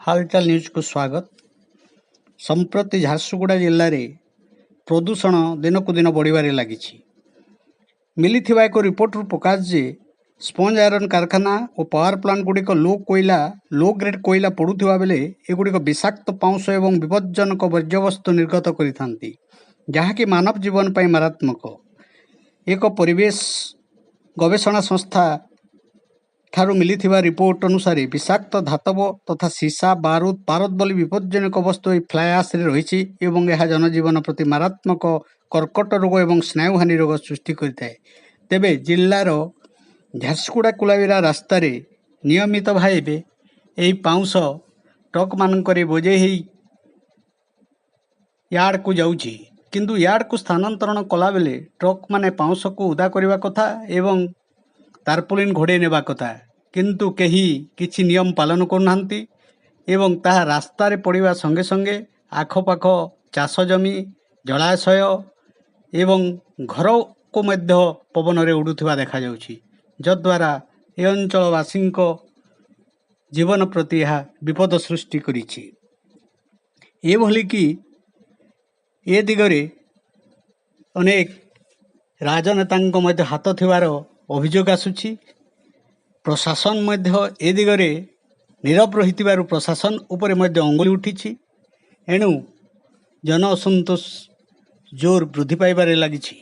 ହାଲଚାଲ ନ୍ୟୁଜ୍କୁ ସ୍ୱାଗତ। ସମ୍ପ୍ରତି ଝାରସୁଗୁଡ଼ା ଜିଲ୍ଲାରେ ପ୍ରଦୂଷଣ ଦିନକୁ ଦିନ ବଢ଼ିବାରେ ଲାଗିଛି। ମିଳିଥିବା ଏକ ରିପୋର୍ଟରୁ ପ୍ରକାଶ ଯେ ସ୍ପଞ୍ଜ ଆଇରନ୍ କାରଖାନା ଓ ପାୱାର ପ୍ଲାଣ୍ଟ ଗୁଡ଼ିକ ଲୋ କୋଇଲା, ଲୋ ଗ୍ରେଡ୍ କୋଇଲା ପୋଡ଼ୁଥିବା ବେଳେ ଏଗୁଡ଼ିକ ବିଷାକ୍ତ ପାଉଁଶ ଏବଂ ବିପଜ୍ଜନକ ବର୍ଜ୍ୟବସ୍ତୁ ନିର୍ଗତ କରିଥାନ୍ତି, ଯାହାକି ମାନବ ଜୀବନ ପାଇଁ ମାରାତ୍ମକ। ଏକ ପରିବେଶ ଗବେଷଣା ସଂସ୍ଥା ଠାରୁ ମିଳିଥିବା ରିପୋର୍ଟ ଅନୁସାରେ ବିଷାକ୍ତ ଧାତବ ତଥା ସୀସା, ବାରୁଦ, ପାରଦ ଭଳି ବିପଜ୍ଜନକ ବସ୍ତୁ ଏହି ଫ୍ଲାଏ ଆଶ୍ରେ ରହିଛି ଏବଂ ଏହା ଜନଜୀବନ ପ୍ରତି ମାରାତ୍ମକ କର୍କଟ ରୋଗ ଏବଂ ସ୍ନାୟୁହାନି ରୋଗ ସୃଷ୍ଟି କରିଥାଏ। ତେବେ ଜିଲ୍ଲାର ଝାରସୁଗୁଡ଼ା କୋଲାବିରା ରାସ୍ତାରେ ନିୟମିତ ଭାବେ ଏହି ପାଉଁଶ ଟ୍ରକମାନଙ୍କରେ ବୋଝେଇ ହେଇ ୟାର୍ଡ଼କୁ ଯାଉଛି। କିନ୍ତୁ ୟାର୍ଡ଼କୁ ସ୍ଥାନାନ୍ତରଣ କଲାବେଳେ ଟ୍ରକମାନେ ପାଉଁଶକୁ ଓଦା କରିବା କଥା ଏବଂ ତାରପୁଲିନ୍ ଘୋଡ଼େଇ ନେବା କଥା, କିନ୍ତୁ କେହି କିଛି ନିୟମ ପାଳନ କରୁନାହାନ୍ତି ଏବଂ ତାହା ରାସ୍ତାରେ ପଡ଼ିବା ସଙ୍ଗେ ସଙ୍ଗେ ଆଖପାଖ ଚାଷ ଜମି, ଜଳାଶୟ ଏବଂ ଘରକୁ ମଧ୍ୟ ପବନରେ ଉଡ଼ୁଥିବା ଦେଖାଯାଉଛି, ଯଦ୍ୱାରା ଏ ଅଞ୍ଚଳବାସୀଙ୍କ ଜୀବନ ପ୍ରତି ଏହା ବିପଦ ସୃଷ୍ଟି କରିଛି। ଏଭଳିକି ଏ ଦିଗରେ ଅନେକ ରାଜନେତାଙ୍କ ମଧ୍ୟ ହାତ ଥିବାର ଅଭିଯୋଗ ଆସୁଛି। ପ୍ରଶାସନ ମଧ୍ୟ ଏ ଦିଗରେ ନୀରବ ରହିଥିବାରୁ ପ୍ରଶାସନ ଉପରେ ମଧ୍ୟ ଅଙ୍ଗୁଳି ଉଠିଛି। ଏଣୁ ଜନ ଅସନ୍ତୋଷ ଜୋର ବୃଦ୍ଧି ପାଇବାରେ ଲାଗିଛି।